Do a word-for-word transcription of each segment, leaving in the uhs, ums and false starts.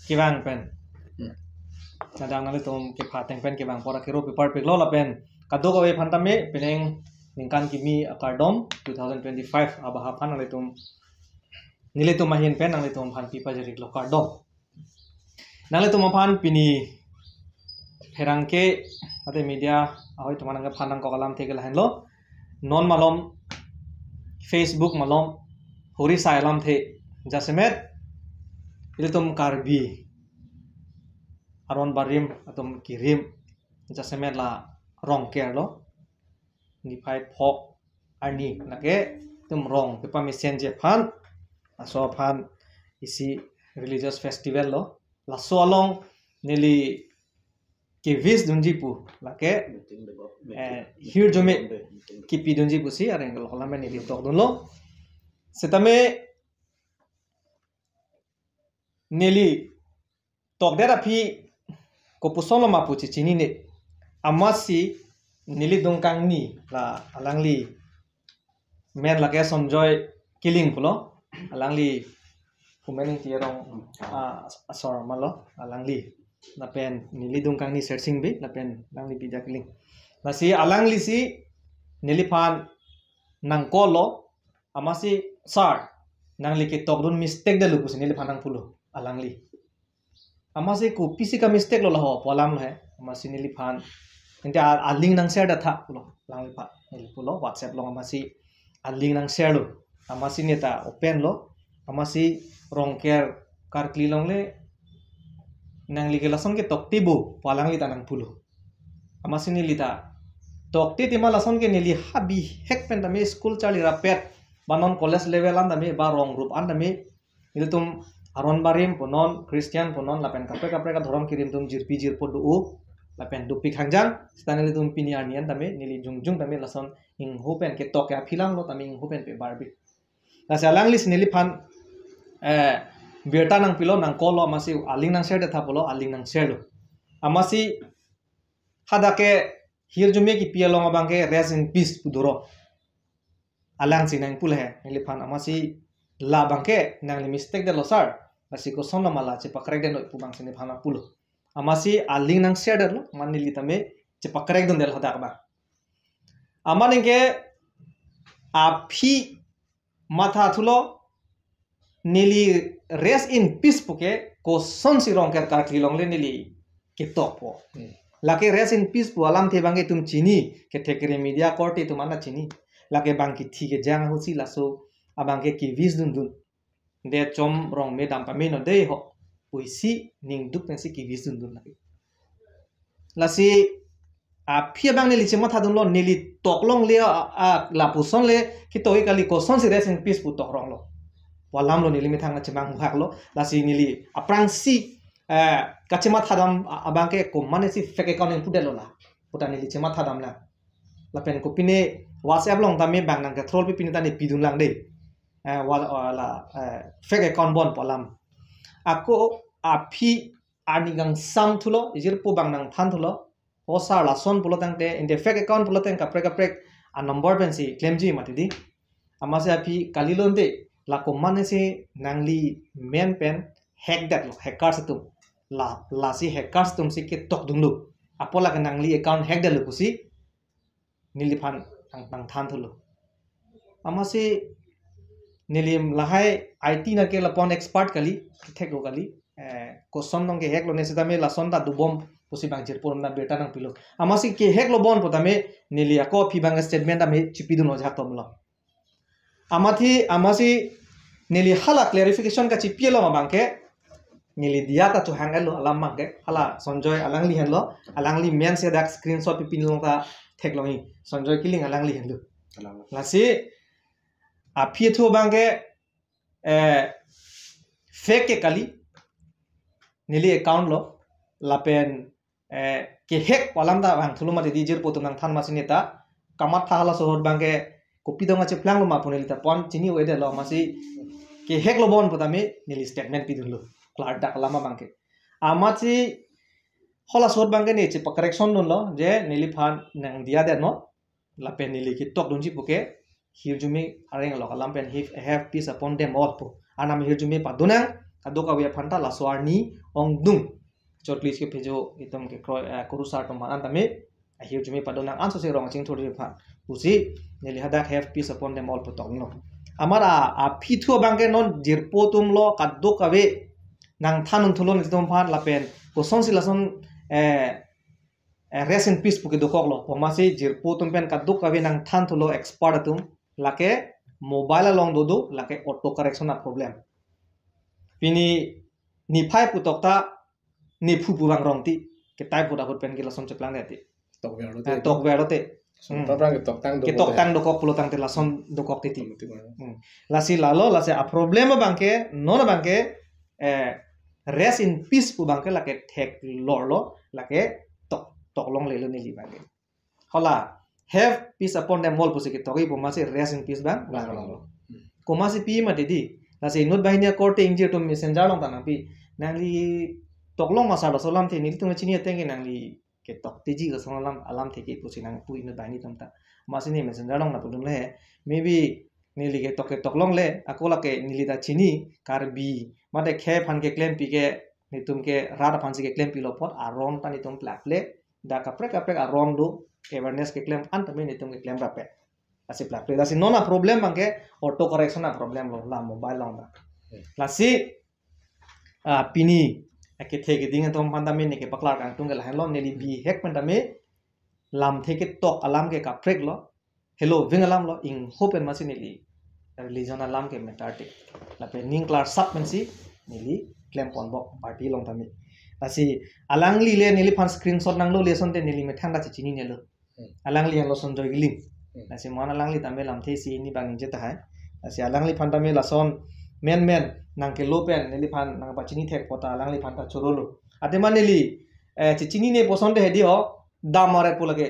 kevang pen. Hmm. Ladak nanglitum kepha ateng pen kevang pora kero pepar peklo lapen kadokave aphan tame penang ningkan kimi akardom two thousand twenty-five abaha aphan nanglitum nelitum ahin pen nanglitum aphan pipajirlo kardom. Nanglitum aphan pini pherangke ate media ahoi atum aphan nangkok alamthe ke lahenlo. Non malom, Facebook malom, hori sai alamthe jasemet ilitum Karbi aron barim atum kirim jasemet la Rongker lo. Niphai phok arni lake itum rong kepamesenji aphan, laso aphan isi religious festival lo. Laso along neli kewish dunji pu lake, eh, hirjume kipi dunji pusi areng lo lamen neli tok dunlo. Setame neli tokdet aphi kopuson lo ma pu chechinine. Amatsi neli dungkangni la alangli men lake Sonjoy Killing pulo, alangli Humen Ingti arong, ah, asor ma lo alangli. Lapen neli dungkangni Sersing Bey, lapen alangli Bidya Killing. Lasi alanglisi neliphan nang-call lo, amatsi, "Sir, nangli ketok dun mistake detlo," pusi neliphan nangpulo alangli. Amatsi kopisi ka mistake lo laho pu alam lo he. Amatsi neliphan, ante a, a link nang-share detha pulo alangliphan. Neli pulo WhatsApp along amatsi a link nang-share lo. Amatsi neta open lo. Amatsi Rongker karkli along le nangli ke lason ketok ti bo pu alangli ta nangpulo. Amatsi neli ta tok ti ti ma lason ke neli ha bihek pen tame school charli rapet, ba non college level an tame, ba rong group an tame, ilitum aron barim pu non, Christian pu non, lapen kaprek kaprek adhorom kirim atum jirpi jirpo do-o, lapen dopik hangjang, seta nelitum pini arni an tame, neli jongjong tame lason ingho pen ketok ke aphi lang lo tame ingho pen pebar bi. Lasi alanglisi neliphan, eh, birta nangpilo, nang-call lo, amatsi a link nang-share detha pulo, a link nang-share lo. Amatsi hadak ke hirjume kipi along abang ke rest in peace pu doro. Alangsi nangpu le he, neliphan amatsi la abang ke nangli mistake detlo sir. Lasi koson lo ma la chepakrek detlo pu abangsi neliphan nangpulo. Amatsi a link nang-share detlo, amat neli tame chepakrek dun detlo hadak abang. Amat ningke aphi matha thulo, neli rest in peace pu ke kosonsi Rongker karkli along le neli ketokpo. Hmm. Lake rest in peace pu alamthe abang ke itum chini, kethek kere media korte atum an ta chini. Lake abang kithi kejang ahutsi laso abang ke kewish dundun. De chom rong me dam pame no dei ho pusi ningduk pensi kewish dundun lake. Lasi aphi abang neli chematha dunlo, neli tok longle, a, a, lapuson le ketok kali, kosonsi rest in peace pu tok rong lo pu alam lo, neli methang chemang huhak lo. Lasi neli aphrangsi, eh, kachematha dam a, abang ke komatnesi fake account ingpu detlo la pu ta neli chematha dam la. Lapen kopine WhatsApp along tame abang nang ke-troll pi pine ta ne pidun lang dei. Eh, wa, wa la, eh, fake account bon pu alam. Ako aphi arni kangsam thulo, ijirpo abang nangthan thulo. O sir, lason pulo tangte, ante fake account pulo tang kaprek kaprek a number pensi klemji mati dei. Amatsi aphi kalilo ante, la komatnesi nangli men pen hack detlo, hackers atum. La, lasi hackers atumsi ketok dunlo. Apot lake nangli account hack detlo pusi neliphan nang, nangthan thulo. Amatsi neli lahai I T nake lapu-an expert kali, kethek lo kali. Eh, koson nong ke-hack lo ne setame lason ta dobom pusi abang jirpo na birta nangpilo. Amatsi ke-hack lo bon pu tame neli ako aphi abang statement tame chipidunlo ajahak atum lo. Amatsi, amatsi neli hala clarification kachipi along abang ke neli diya ta chohang-etlo alam abang ke, hala Sonjoy alangli henlo, alangli mensi dak screenshot pi pine along ta theklongji, Sonjoy Killing alangli henlo. Alang. Lasi aphi thu abang ke, eh, fake ke kali, neli account lo, lapen, eh, ke-hack pu alam ta vang thulo mati dei, ijirpo atum nangthan, amatsi neta kamatha halaso ahut abang ke kopi dong acheplang lo ma pu neli ta pon chini-o-e detlo, amatsi ke-hack lo bon pu tame neli statement pidunlo klardak alam abang ke. Amatsi halaso ahut abang ke ne chepa-correction dunlo je neliphan nangdiya detnon, lapen neli ketok dunji pu ke hirjume areng along alam pen, "He have peace upon them all" pu. Anam hirjume padun nang, kadokave aphan ta laso arni ongdung. Chotlis ke phejo itum kekroi, eh, kurusar atum aphan an tame ahirjume padonang, anso se rong chingthur aphan pusi neli hadak have peace upon them all pu toklo. Amat a, aphi thu abang ke non jirpo atum lo, kadokave nangthan unthulo nelitum aphan, lapen kosonsi lason, eh, eh, rest in peace pu ke dokoklo. Pu amatsi jirpo atum pen kadokave nangthan thulo expert atum, lake mobile along dodo, lake auto correction a problem. Pini niphai pu tok ta niphu pu bang rong ti, ke type ahut ahut pen ke lason cheplang det ti. Tokver lo te. Eh, tokver lo te. Lason Hmm. ta bang ke toktang do Ke ko toktang te. Dokok pulo tangte lason dokok titi. Tokok titi. Hmm. Lasi lalo, lasi a problem abang ke, non abang ke, eh, rest in peace pu abang ke lake theklor lo, lake tok, toklonglelo neli abang ke. Hala, have peace upon them all pusi ketok-i pu amatsi rest in peace abang, Bang bang lo. Lo. Hmm. Komatsi pi mati di. Lasi inut banghini akorte ingjir atum messenger along ta nangpi. Nangli toklong ma sar laso alamthe, nelitum chini ateng ke nangli ketok tiji laso alam, alamthe ke pusi nangpu inut banghini atum ta. Amatsi ne messenger along nangpudun le. Maybe neli ketok ketoklongle, ako lake neli ta chini, Karbi mate khei aphan keklempi ke, netum ke rat aphansi keklempilo apot, aron ta netum plakple, dak kaprek kaprek aron do, awareness keklem an tame netum keklem rapet. Lasi plakple. Lasi non a problem abang ke auto correction a problem lo, la mobile along ta. Hmm. Lasi, ah, pini, eh, kethe keding atum aphan tame ne kepaklar kangtung ke lahenlo, neli bihek pen tame lamthe ketok alam ke kaprek lo, helo ving alam lo, ingho pen amatsi neli religion alam ke matter te. Lapen ning klarsap pensi neli klemponbom party along tame. Lasi alangli le neliphan screenshot nanglo le asonte neli methang ta chechinine lo. Hmm. Alangli henlo Sonjoy Giling. Hmm. Lasi mo-an alangli tame lamthe isi hini abang ningje tahai. Lasi alangliphan tame lason menmen nangkelo pen neliphan nangpachini thek apot ta alangliphan ta choro lo. Athema neli, eh, chechinine pu asonte hedi ho, dam are pu lake.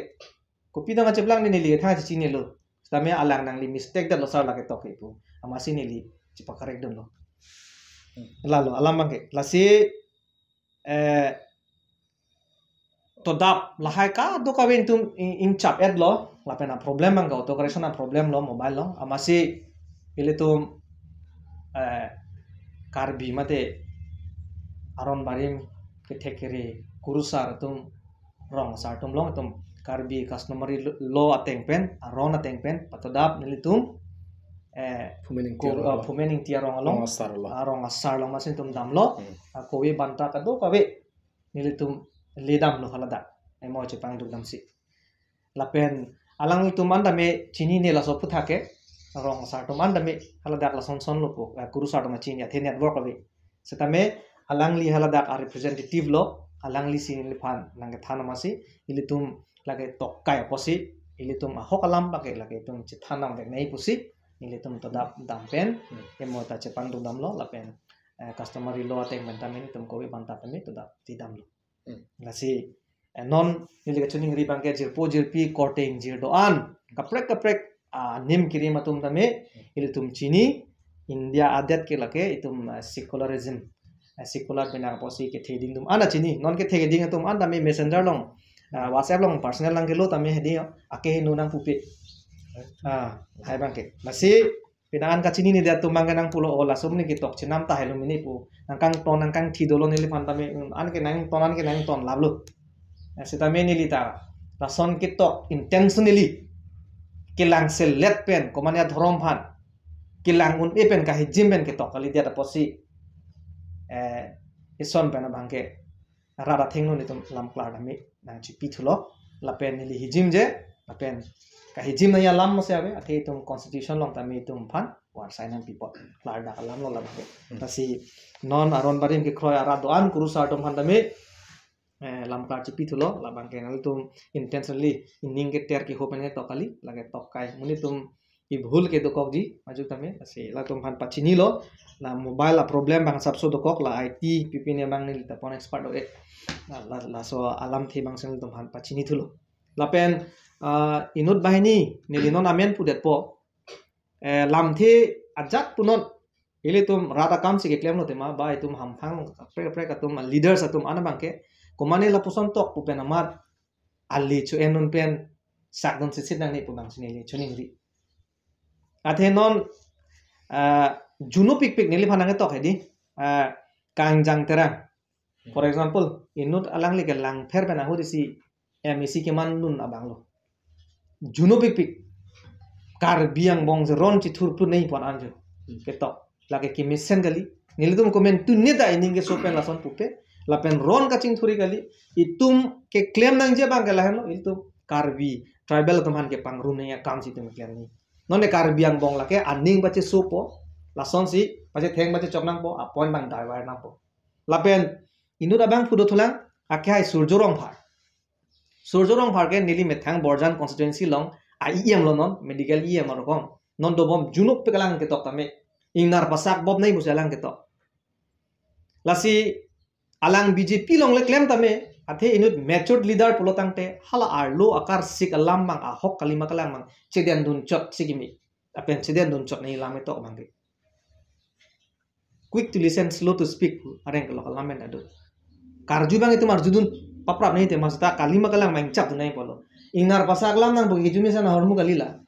Kopi dang acheplang ne neli thang chechinilo. Sitame alang nangli mistake det lo sar lake tok ke pu. Amatsi neli chepa-correct dunlo. Hmm. Lalo, alam abang ke. Lasi, eh, todap lahai kadokave netum ing, ingchap-et lo. Lapen a problem abang ke auto correction a problem lo mobile along. Amatsi ilitum, eh, Karbi mate aron barim kethek kere kurusar atum, rong asar atum along itum Karbi customary lo-, law ateng pen, aron ateng pen, patodap nelitum, eh, Phumen Ingti ko-, arong ah, along. Phumen Ingti arong along, Rong asar along. Ah, rong asar along amatsi netum damlo, Hmm. ah, kove banta kadokave nelitum le damlo haladak. Emo chepangduk damsi. Lapen alanglitum an tame chinine laso aputhak ke, rong asar atum an tame haladak lason son lo pu, eh, kurusar atum chini athe network ave. Sitame alangli haladak a representative lo, alanglisi neliphan nangkethan amatsi, ilitum lake tokkai apotsi, ilitum ahok alam lake, lake itum chethan nangvek nai pusi, ilitum todap dam pen, Hmm. emo ta chepangduk damlo, lapen, eh, customary law ateng pen tame netum kove banta tame todap ti damlo. Hmm. Lasi, eh, non neli kachiningri abang ke jirpo jirpi korte ingjir do-an, kaprek kaprek, ah, nim kirim atum tame, Hmm. ilitum chini, India adet ke lake itum, ah, secularism, ah, secular penang apotsi kethe keding atum an ta chini, non kethe keding atum an tame messenger along, ah, WhatsApp along personal nangkelo tame hedi ho, ake heno nangpupe. Ah, hai abang ke. Lasi, pini an kachinine det atum abang ke nangpulo, o laso mini ketok chenam tahai lo mini pu. Nangkangton, nangkangthi dolo neliphan tame, um, an ke nangton, an ke nangton laplo. Eh, sitame neli ta lason ketok intentionally kelang selet pen, komane adhorom aphan kelang un-e pen, kahijim pen ketok kalidet apotsi, eh, ison pen abang ke rat athengno netum lam klar tame nangchipi thulo, lapen neli hijim je, lapen kahijim nangji alam mose ave, athe itum constitution along tame itum aphan varsai nangpi apot klardak alam lo labang ke. Hmm. Lasi non aron barim kekroi arat do-an kurusar atum aphan tame, eh, lam klar chipi thulo, labang ke nanglitum intentionally ining keter kehop pen ketok kali, lake tokkai. Mo netum ibhul ke dokokji, maju tame, lasi latum aphan pachinilo, la mobile a problem abang asapso dokok, la I T, P P ne abang neli ta pon expert do-e. La, la, laso alamthe abang si nelitum aphan pachini thulo. Lapen, ah, inut banghini, neli non amen pudetpo, eh, lamthe ajat punon, ilitum rat akamsi keklemlo tema, ba itum hamphang, kaprek kaprek atum, leaders atum an abang ke, komane lapuson tok pu pen amat, ale cho-en un pen, sakdun sitsit nangne pu abang si neli chiningri. Athe non, ah, juno pikpik neliphan nangketok hedi. Ah, Kangjang Terang. For example, inut alangli ke Langpher pen ahut isi M A C keman dun abang lo. Juno pikpik. Karbi angbong si ron chithurplu nei pon anjo. Ketok. Lake kemesen kali. Nelitum komantu neta ining keso pen lason pupe. Lapen ron kachingthuri kali. Itum keklem nangji abang ke lahenlo. Itum Karbi tribal atum aphan kepangrum nei akam si itum keklem nei. Nonke Karbi angbong lake aning pachesopo. Lasonsi pachetheng pachechok nangpo. Apoint abang divert nangpo. Lapen inut abang pudothulang, akehai Surjo Rongphar. Surjo Rongphar ke neli methang Borjan constituency along a E M lo non, medical E M arokom. Non dobom junuk pe kalang ketok tame. Ingnar pasak bom nei pusi alang ketok. Lasi alang B J P along le klem tame, athe inut matured leader pulo tangte, hala arlo akarsik alam abang ahok kalima kalang abang, chedendun chot si kimi. Lapen chedendun chot nei lam ketok abang ke. Quick to listen, slow to speak, areng kelok alam pen ado. Karju abang itum arjudun paprap nei te mas ta kalima kalang mangchap dunai pulo. Ingnar pasak alam nangpo, kejumi sana hormu kalila.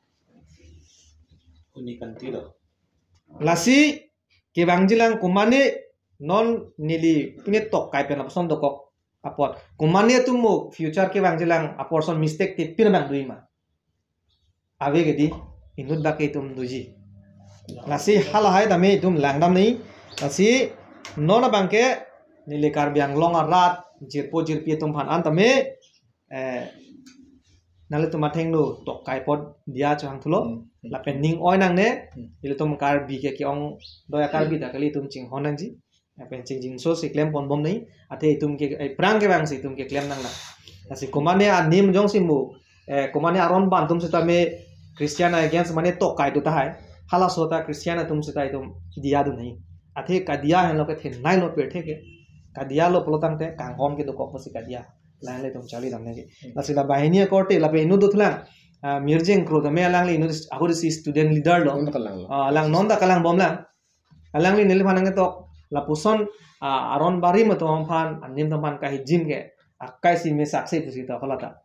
Uni kanti lo. Lasi kevangjilang komane non neli pine tok kai pen lapuson dokok apot. Komane atum mo future kevangjilang apor son mistake te pin abang dui ma. Ave ke di, inut bak ke itum doji. Lasi halahai tame itum langdam nei. Lasi non abang ke neli Karbi Anglong arat jirpo jirpi atum aphan an tame, eh, nanglitum athengno tok kai apot diya chohangthulo. Hmm. Lapen ning oi nangne, Hmm. ilitum Karbi ke ke-ong doya Karbi ta kali itum chinghon nangji. Lapen chingjinso si klem pon bom nei, athe itum ke, eh, prang kevang si itum keklem nanglang. Lasi komane anim jongsi mo, eh, komane aron ban atum seta me Christian against mane tok kai do tahai. Halaso ta Christian atum seta itum diya do nei. Athe kadiya henlo ke thenei lo pirthe ke. Kadiya lo pulo tangte kanghon kedokok pusi kadiya. Lahenle itum charlidam nangji. Lasi la banghini akorte lapen inut dothulang. Ah, Mirjeng Kro tame alangli inut ahut isi student leader lo. Non kalang lo. Ah, alang non ta kalang bomlang. Alangli neliphan nangketok lapuson, ah, aron barim atum aphan, anim atum aphan kahijim ke, akai si mesaksi pusi ta kolata.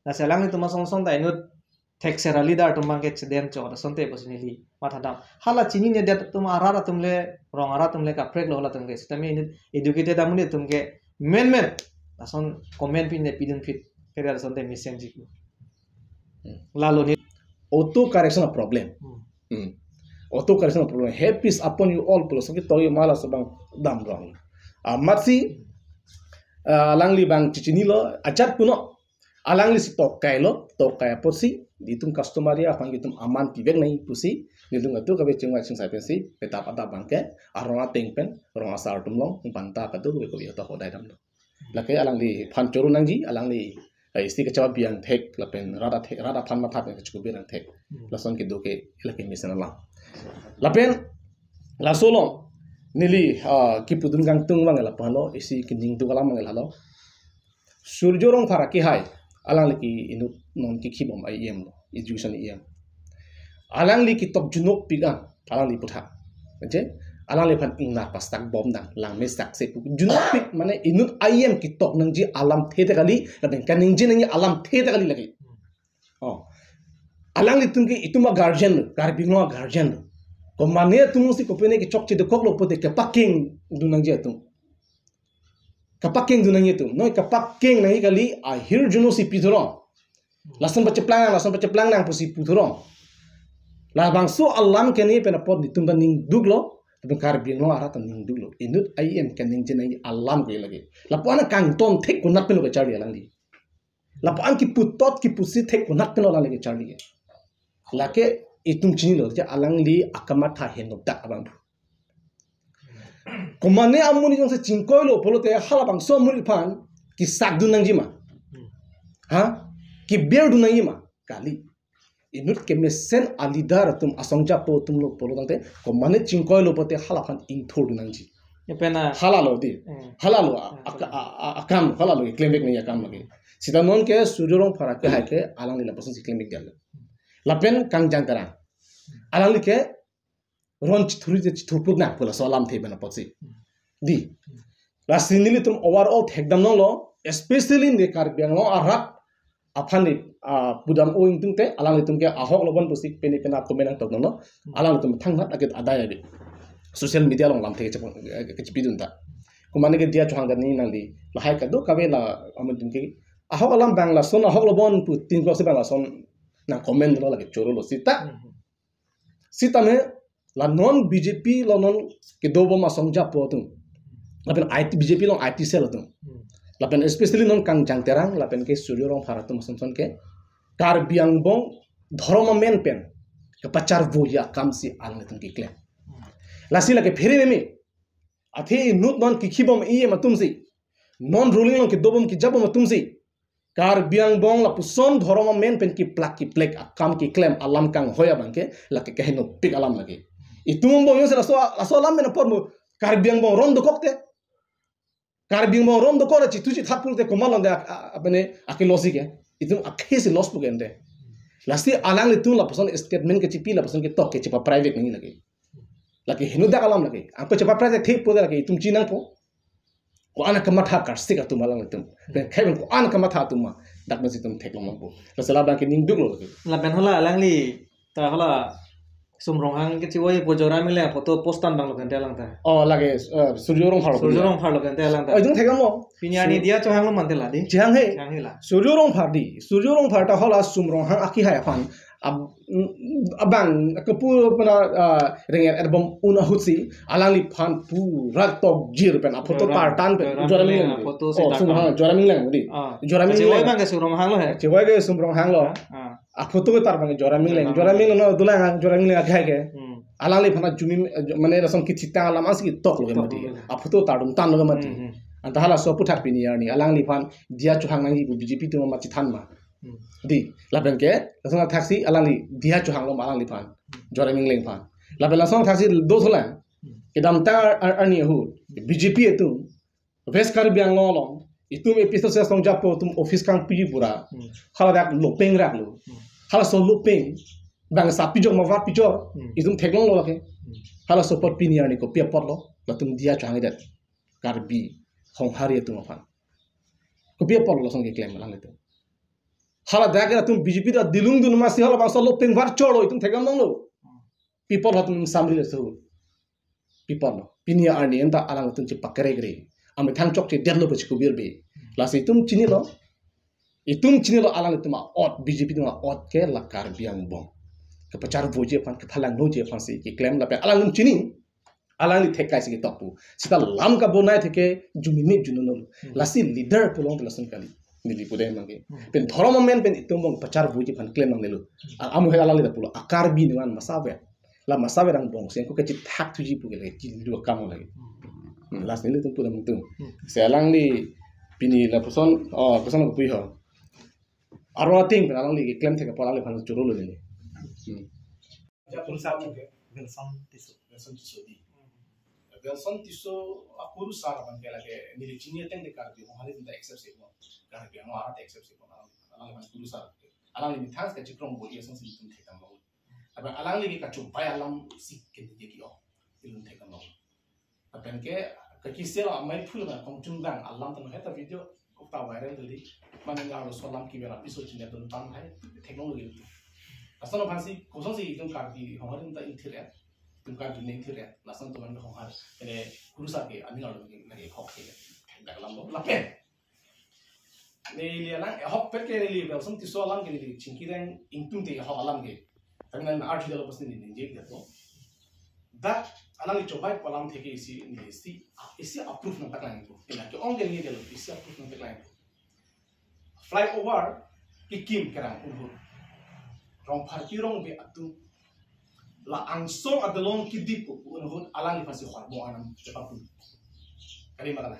Lasi alanglitum asong song ta inut thekser a leader atum abang ke chedem chot asonte pusi neli mathadam. Hala chinine det atum arat atum le, rong arat atum le kaprek lo halatum ke. Sitame inut educated amonit atum ke men men. Lason comment pine pidun phit. Kere asonte mesenji ko. Hmm. Lalo ni. Auto correction a problem. Hmm. Hmm. Auto correction a problem. Happy is upon you all pulo. So ki toyo mala so abang damrong. Amatsi, ah, alangli abang chichinilo, ajat puno. Alangli si tok kai lo, tok kai apotsi, itum customary aphan itum aman pivek nei pusi, itum atu kave chingwa chingsai pensi, petap adap abang ke, arong ateng pen, rong asar atum along, banta kadu kave kave tok hodai damlo. Lake alangliphan choro nangji, alangli, eh, isi kachapa biang thek, lapen rat athe-, rat aphan matha pen kachukubir nang thek. Hmm. Lason kedo ke, lake mesen alam. Lapen, laso along, neli, ah, kipudun kangtung abang lapulo, isi kening tu kalam abang lo. Surjo Rongphar akehai, alangli ke inut non kekhibom a E M lo, education E M. Alangli ketok junuk pik an, alangli puthot. Aje, alangliphan ingnar pasak bom nang, langme saksi pu. Junuk pik mane inut a E M ketok nangji alamthe ta kali, lapen kaningje nangji alamthe ta kali lake. Oh. Alanglitum ke itum a guardian lo, Karbi Anglong a guardian lo. Komane atum si kopine kechokche dokok lo pote kepakeng dun nangji atum. Kepakeng dun nangji atum. Noi kepakeng nangji kali ahirjuno si pithurong. Lason pacheplang, lason pacheplang nang pusi pithurong. Labangso alam kene pen apot itum ta ning duklo, lapen Karbi Anglong arat ta ning duklo. Inut a E M kaningje nangji alam ke lake. Lapu-an kangton thek konat pen lo kacharli alangli. Lapu-an kiputot kipusi thek konat pen lo alangli kacharli ke. Lake itum chinilo, je alangli akamatha henlo dak abang. Komane amonit jongsi chingkoilo pulote halabangso amonit aphan kesak dun nangji ma. Ha? Keber dun nangji ma. Kali. Inut kemesen a leader atum asong japo atum lo pulo tangte komane chingkoilo pote halaphan ingthur dun nangji. Epena. Halalo di. Hmm. Halalo a, Hmm. a, a, a, akam, halalo klembek nangji akam lake. Sita non ke Surjo Rongphar akehai ke alangli lapuson si klembek gal. Lapen Kangjang Terang. Alangli ke ron chithuri je chithurplut nang pu laso alamthe pen apotsi. Di. Lasi nelitum overall thekdam nanglo, especially ne Karbi Anglong arat aphan ne, ah, pudam o ingtungte, alanglitum ke ahok lo bon pusi pene pena comment nangtok nanglo, alanglitum thangnat ake adai ave. Social media along lamthe kechep-, kechepidun ta. Komatne ke Diya Chauhan kani nangli. Lahai kadokave la amen tum ke. Ahok alam bang lason, ahok lo bon pu tin ko si bang lason nang comment lo lake choro lo sita. Hmm. Sitame la non B J P lo non kedobom asong japo atum. Lapen I T, B J P along I T cell atum. Hmm. Lapen especially non Kangjang Terang, lapen ke Surjya Rongphar atum ason son ke Karbi angbong dhorom amen pen kepacharvoji akam si alanglitum keklem. Hmm. Lasi lake phere meme. Athe inut non kikhi bom E M atum si, non ruling along kedobom kejabom atum si, Karbi angbong lapuson dhorom amen pen kiplak kiplek akam keklem alam kanghoi abang ke lake kahenopik alam lake. Itum angbong yo se laso, laso alam pen apor mo Karbi angbong ron dokok te. Karbi angbong ron dokok ra chitu chithat pulote komat lon de ak-, a-, apene akelosi ke. Itum akhei si loss pu ke ente. Lasi alanglitum lapuson statement kechipi lapuson ketok ke chepa private nangji lake. Lake henodak alam lake. Angko chepa private thek pu lake itum chinangpo. Ko-an kamatha karsik atum alanglitum. Hmm. Pen khai pen ko-an kamatha atum ma. Dak ma si itum theklong longpo. Lasi labang ke ningduk lo lake. Lapen hala alangli ta hala Sum Ronghang kechevoi pu Joyram Engleng aphoto post an abang lo kente alang ta. Oh, lake, eh, Surjya Rongphar lo Surjya kente. Rongphar lo kente alang ta. Oh, itum thekdamlo. Pini arni Sur- Diya Chauhan lo mante la di. Chehang he. Chehang he la. Surjya Rongphar di. Surjya Rongphar ta hala Sum Ronghang akehai aphan. Ab-, mm, abang kepu pena, ah, ringer erbom un ahut si alangliphan pura tokjir pen aphoto Joyram, tartan pen Joyram Joyram Engleng Engleng aphoto si oh, tartan. Sum Ronghang, Joyram Engleng di. Ah. Joyram Chevoi Engleng. Abang ke Sum Ronghang lo he. Chevoi ke Sum Ronghang lo. Ah. Aphoto ke tar abang Joyram Engleng. Joyram Joyram Engleng. Engleng no dolang Joyram Engleng akhai ke. Hmm. Alangliphan ajumi, eh, mane lason kethitang alam ansi ketok lo ke mati. Ketok lo ke. Aphoto tardun tan lo ke mati. Hmm, hmm. Anta halaso aphuthak pini arni alangliphan Diya Chauhan nangji pu B J P atum ma chethan ma. Hmm. Di, lapen ke, lason athaksi alangli Diya Chauhan lo ma alangliphan. Joyram Engleng aphan. Lapen lason athaksi do thulang. Hmm. Kedamtang ar-, arni ahut. B J P atum West Karbi Anglong along, itum A P C C asong japo atum office kangpi pura. Hmm. Hala dak lopeng rak lo. Hmm. Halaso lopeng, bang sa pijok ma var pijor, Hmm. itum theklong lo lake. Hmm. Halaso apot pini arni kopi apot lo, latum Diya Chauhan det. Karbi, Honghari atum aphan. Kopi apot lo lason keklem alanglitum. Hala dak latum B J P ta dilung dun ma si halabangso lopeng var cholo, itum thekdam longlo. Pi apot latum samri le so. Pi apot lo. Pini arni anta alangtum chepakere kere. Amethang chokche detlo pu chikubir be. Lasi itum chinilo. Itum chinilo alanglitum a-ot, B J P atum a-ot ke la Karbi angbong. Kepacharvoji aphan, kephalangnoji aphan si keklem lapen alangtum chini. Alangli thek kai si ketok pu. Sita lam kabonai theke jumimit jununul. Hmm. Lasi leader pu along lason kali. Neli pu dei abang ke. Hmm. Pen dhorom amen pen itum angbong pacharvoji aphan klem nangnelo. Hmm. A-, amu he alangli ta pulo. A-Karbi nungan masa ave. La masa ave angbong si ko kachithak thuji pu ke lake, chili akam lake. Hmm. Hmm, lasi nelitum pu dam tu. Hmm. Si alangli pini lapuson, oh, lapuson ko pui ho. Aro ating pen alangli keklem thek apot alangliphan choro lo neli. Hmm. Japun sa mo ke, Wilson Tisso. Wilson Tisso di. Wilson Tisso akurusar abang ke lake neli chini ateng de Karbi Honghari ta accept si mo. Karbi Anglong arat accept si mo. Alangli abang kurusar. Alangli methang kachikrong bo iya song si itum thekdam lo. Abang alangli ke kachobei alam si ke dia ki oh. Itum thekdam lo. Lapen ke, kakisel amei phul na kongchung dang alam tang heta video ukta viral dali. Mane ngarlo so alam kibe na piso chine tun tang hai theklong lagi tu. Lason aphan si, kosonsi itum Karbi Honghari ta ingthir ya. Itum Karbi ne ingthir ya. Lason atum Honghari. Ene kurusar ke aning arlo lagi, lagi hok ke. Dak alam lo. Lapen. Neli alang, eh, ahokpet ke neli Wilson Tisso alam ke neli chingki deng ingtung te ahok alam ke. Tapi nang arju dalo pas neli ningje ke to. Dak alangli chobei pu alam theke isi neli isi, isi approve nangthek lang itu. Kena ke-ong ke neli dalo isi approve nangthek lang itu. Flyover kekim kerang ulur. Rongphar kerongve atum la angsong adolong kidip pu un ahut alangliphan si Horbong Arnam chepapu. Kali ma kali.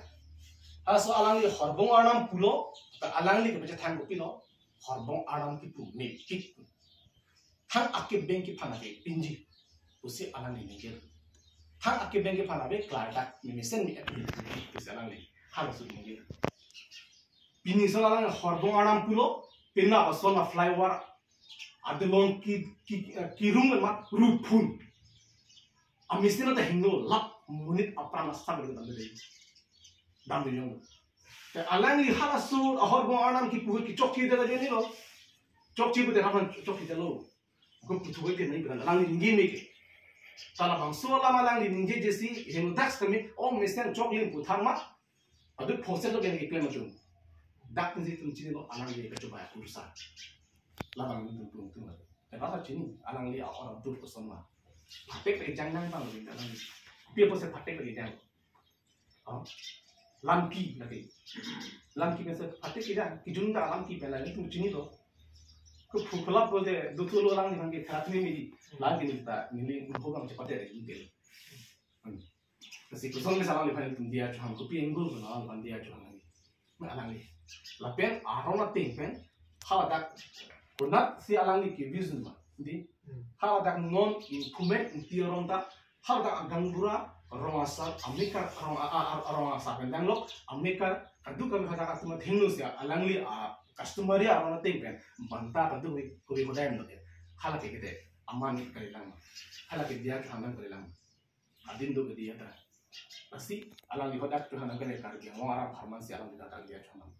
Halaso alangli Horbong Arnam pulo, ta alangli kepachethang kopilo, Horbong Arnam kipu mepik. Thang akebeng kephan ave pinji pusi alangli ningje. Thang akebeng kephan ave klardak memesen me apik pusi alangli halaso ningje. Pini son alang Horbong Arnam pulo, pina ason a flyover adolong ki, ki, eh, kirung le mat ruphun. Amisina ta hingno lap monit apran asak le dam de. Dam de yong. Te alangli halaso a Horbong Arnam kipu kichokche de la jeni lo. Chokche pute kapan chokche lo. Ko puthu ke nai pran alangli ningje me ke. Ta labangso alam alangli ningje jesi, henodak sitame, o mesen choklim pu thangma, adu phongset lo keng iklem atum. Dak ningje tum chinilo alangli kachobai kursa. Labang tum tum tum. Tebasa chini, alangli a-or dur kosonma. Phatek lagi jang nang bang lagi alangli. Pi apotsi phatek lagi jang. Oh. Lamki lagi. Lamki pensi phatek kejang, kejun ta lamki pen lagi tum chinilo. Ke phuphlap bote, dutu lo alangli bang ke kharat ni midi. Lagi ni ta, neli nungho bang chepate lagi tum. Hmm. Kasi koson mesen alangliphan tum diya chohang, kopi angle ko na alangliphan diya chohang lagi. Ma alangli. Lapen aron ateng pen, haladak, konatsi alangli ke vision ma. Di, Hmm. haladak non, improvement, inti rong ta, haladak agaonbura, rong asar, amekar, rong a, a, a, rong asar pen danglo, amekar, kaduk kami hadak atum athengno si, alangli a, customary aron ateng pen, banta kaduk kami, kami hodai menoke. Halake kete, aman kalilang ma. Halake diya chohang kalilang ma. Adin do ke diya ta. Lasi, alangli hadak chohang kalilang Karbi Anglong arat apharman si alangli hadak diya chohang.